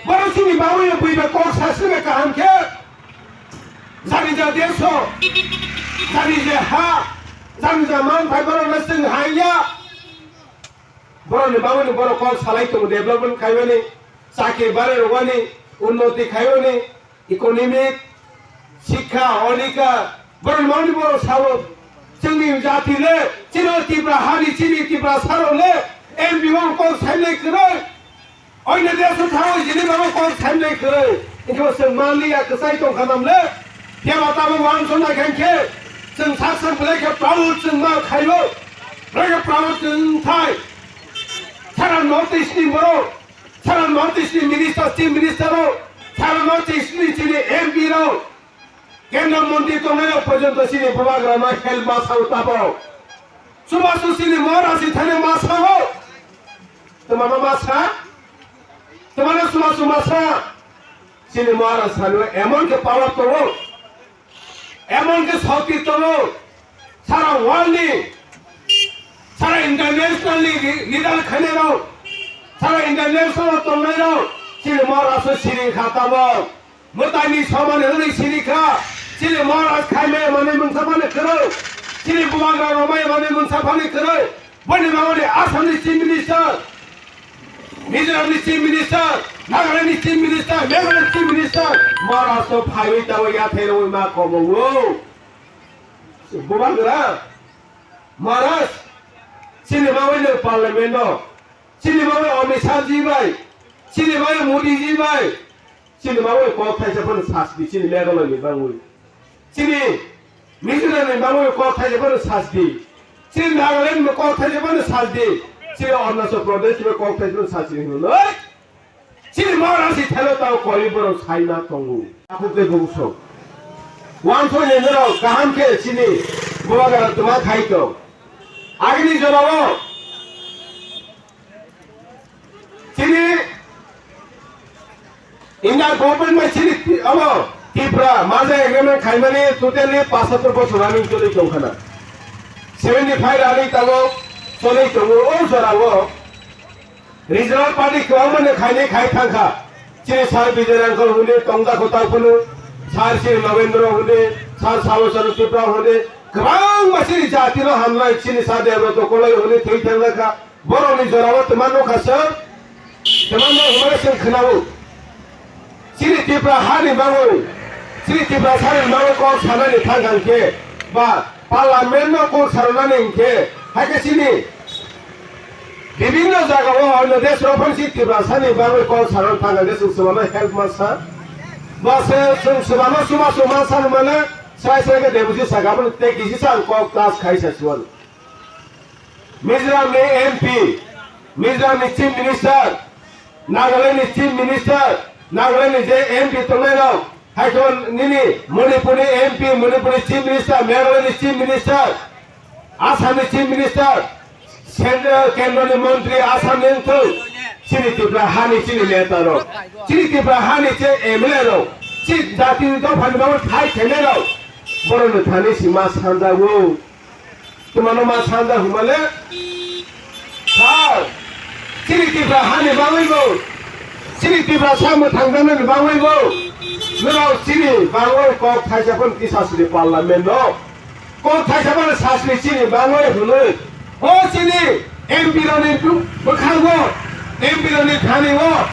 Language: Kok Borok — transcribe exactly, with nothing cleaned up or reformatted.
Borok chini bagwi buiba kok sasriba kaham khe, jani ja deso, jani ja ha, jani ja manthai borok no chwng haiya. Borok ni bagwi ni borok kok salai tongo, development khaimani, chakri bare rwani, unnoti khaimani, economic, sikha, odhikar, borok ni bagwi ni borok sao. Chwngni jati le, chini Tipra hani, chini Tipra sarok le, M P o kok saimani kwrwi. Oino deso thango jini bagwi kok saimani kwrwi. Hinkhe bo chwng manliya, kwchai tongkha namle. Phiya ba tabuk uansuk nai kha hinkhe chwng sak sak belai khe proud chwng ma khaio. Belai khe proud chwng thai. Sara North East ni borok, sara North East ni minister, chief minister rok, sara North East ni chini M P rok, kendra montri tongnai rok porjonto chini bubagra no help ma sao tabuk. Chubachu chini Maharaj ni thani ma sao. Twmano ma sa? Twmano chubachu ma sa? Chini Maharaj salo emon khe power tongo, emon khe shakti tongo, sara world ni, sara international ni leader khainai rok, sara international tongnai rok, chini Maharaj so siring kha tabuk. Mwtaini samani hwnwi sini kha, chini Maharaj khaimaya manwi mungsa phani kwrwi, chini bubagra romaya manwi mungsa phani kwrwi. Boni bagwi Assam ni Chief Minister, Mizoram ni Chief Minister, Nagaland ni Chief Minister, Meghalaya ni Chief Minister, Maharaj to phaiwi tabuk yathai rwui ma komo o. Bubagra, Maharaj, chini bagwi no Parliament no, chini bagwi Amit Shah ji bai, chini bagwi Modi ji bai, chini bagwi kok thaisa phano sasdi, chini Meghalaya ni bagwi. Chini Mizoram ni bagwi kok thaisa phano sasdi. Chini Nagaland ni kok thaisa phano sasdi. Chini Arunachal Pradesh ni kok thaisa phano sasdi hinwi. Chini Maharaj ni thelo tao kori borok saina tongo. Aku ke bungso. Wansoi ni norok kaham khe chini bubagra twma khai tong. Agini jorao chini India government bai chini ti-, abo Tripura Marja Agreement khaimani totally pachhattor bosor running choli tongkhana. Seventy five running tabuk choli tongo o jorao. Regional party kwbangma no khainai khai thangkha. Chini Sir Bijoy Rangkhal hwnwi tongjakho taiphano, Sir Sri Nobendra hwnwi, Sir Sabo Chandra Tripura hwnwi, kwbangma chini jatino hamnai chini Sir Debra Tokolai hwnwi thwi thangjakha. Borokni jorao twma nukha se, twma no hwnwi chwng khwnao. Chini Tripura hani bagwi, chini Tripura sani bagwi kok sanani thangkha hinkhe, ba Parliament no kok sanani hinkhe, hai khe chini bibhinno jagao, onno desh rok phano chini Tripura sani bagwi kok sanani thangkha hinkhe chwng swbano help ma sa. Ba se chwng swbano chuma chuma sa mane, sai sai khe debuji saka, aboni tei kisi sa ang kok touch khai sa suan. Mizoram ni M P, Mizoram ni Chief Minister, Nagaland ni Chief Minister, Nagaland ni je M P tongnai rok, hai khe nini Manipur ni M P, Manipur ni Chief Minister, Meghalaya ni Chief Minister, Assam ni Chief Minister, Central, Kendra ni Montri, Assam ni wngthung, chini Tripura hani chini neta rok, chini Tripura hani je M L A rok, chini jati ni dopha ni bagwi thai khainai rok, borok ni thani sima sanjago. Twmano ma sanja hwnmale, sir, chini Tripura hani bagwi bo, chini Tripura sa mwthangjaknani bagwi bo, norok chini bagwi kok thaisa phano tisa sidi Parliament no, kok thaisa phano sasni chini bagwi hwnwi, o chini M P rokni bwkhango, M P rokni thani o,